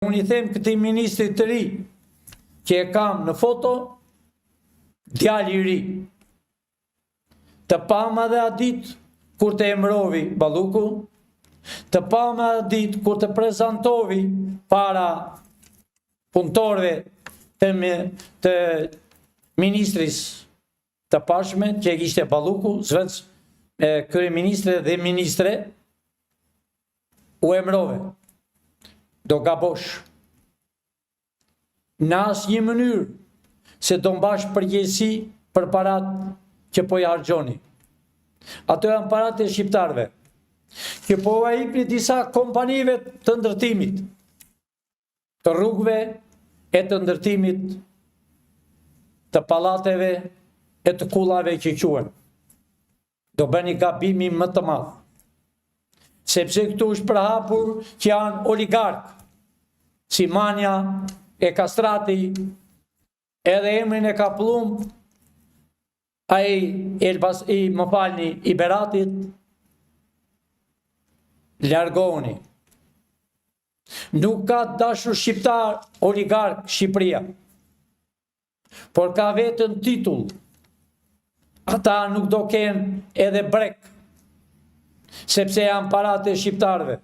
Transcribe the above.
Unë i them këtij ministrit të ri që e kam në foto, djali i ri. Të pamë edhe atë ditë kur të emërovi Balluku, të pamë atë ditë kur të prezantovi para punëtorëve të, me, të ministrisë të pashme që e kishte Balluku, zëvendës kryeministre dhe ministre, u emërove. Do gabosh. Në asnjë mënyrë se do mbash përgjegjësi për parat që po i harxhoni. Ato janë parat e shqiptarëve, që po ua jepni disa kompanive të ndërtimit, të rrugëve e të ndërtimit të pallateve e të kullave që quhen. Do bëni gabimin më të madh. Sepse këtu është përhapur që janë oligarkë, si Manja e Kastrati, edhe emrin e ka Pëllumb, ai Elbas, i më falni, i Beratit, largohuni. Nuk ka dashur shqiptar oligark Shqipëria. Por ka vetëm titull. Ata nuk do kenë edhe brekë, sepse janë paratë e shqiptarëve.